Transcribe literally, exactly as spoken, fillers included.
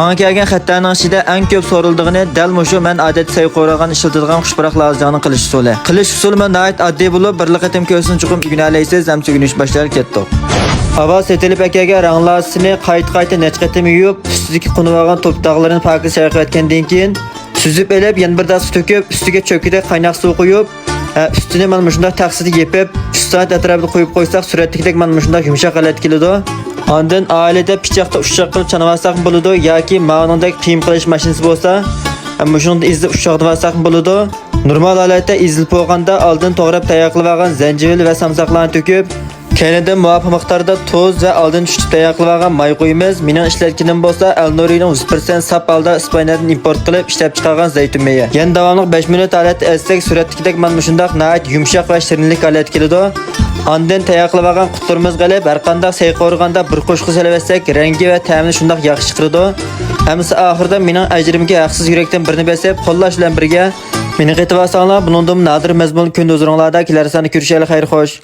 ماڭا كەلگەن خەتلەرنىڭ ئىچىدە ئەڭ كۆپ سورىلىدىغىنى دەل مۇشۇ مەن ئادەتتە سەي قورۇغان ئىشلىتىدىغان خۇش پۇراق لازىجاڭنى قىلىش ئۇسۇلى. قىلىش ئۇسۇلى مانا ناھايىتى ئاددىي بولۇپ، بىرلا قېتىم كۆرسىڭىز چوقۇم ئۆگىنەلەيسىز ھەم ئۆگىنىش باشلايلى كەتتۇق. ئاۋۋال سېتىلىپ ئەكەلگەن رەڭ لازىسىنى قايتا-قايتا نەچچە قېتىم يۇيۇپ، ئۈستىدىكى قونۇۋالغان توپا داغلىرىنى پاكىز چايقىۋەتكەندىن كېيىن، سۈزۈپ ئېلىپ، يەنە بىر داسقا تۆكۈپ، ئۈستىگە چۆككىدەك قايناق سۇ قۇيۇپ، ھە، ئۈستىنى مانا مۇشۇنداق تەخسىدە يېپىپ، ئۈچ سائەت ئەتراپىدا قويۇپ قويساق، سۈرەتتىكىدەك مانا مۇشۇنداق يۇمشاق ھالەتكە كېلىدۇ. ئاندىن ئائىلىدە پىچاقتا ئۇششاق قىلىپ چانىۋالساقمۇ بولىدۇ ياكى ماۋۇنىڭدەك قىيما قىلىش ماشىنىسى بولسا، ھە، مۇشۇنىڭدا ئېزىپ ئۇششاقلىتىۋالساقمۇ بولىدۇ. نورمال ھالەتتە ئېزىلىپ بولغاندا ئالدىن توغراپ تەييار قىلىۋالغان زەنجىۋىل ۋە سامساقلارنى تۆكۈپ، كەينىدىن مۇۋاپىق مىقداردا تۇز ۋە ئالدىن چۈشۈرۈپ تەييار قىلىۋالغان ماي قۇيىمىز. مېنىڭ ئىشلەتكىنىم بولسا ئەلنۇرىنىڭ يۈز پىرسەنت ساپ ھالدا ئىسپانىيەدىن ئىمپورت قىلىپ ئىشلەپچىقارغان زەيتۇن مېيى. يەنە داۋاملىق بەش مىنۇت ھالەتتە ئەزسەك، سۈرەتتىكىدەك مانا مۇشۇنداق ناھايىتى يۇمشاق ۋە شېرىنلىك ھالەتكە كېلىدۇ. ئاندىن تەييار قىلىۋالغان قۇتلىرىمىزغا ئېلىپ، ھەرقانداق سەي قورۇغاندا بىر قوشۇققا سېلىۋەتسەك، رەڭگى ۋە تەمىنى شۇنداق ياخشى چىقىدۇ. ھەممىسى ئاخىرىدا مېنىڭ ئەجرىمگە ھەقسىز يۈرەكتىن بىرنى بېسىپ، قوللاش بىلەن بىرگە مېنى قېتىۋالساڭلار، بۇنىڭدىنمۇ نادىر مەزمۇنلۇق كۈندە ھۇزۇرۇڭلاردا كېلەر ساندا كۆرۈشەيلى، خەير خوش.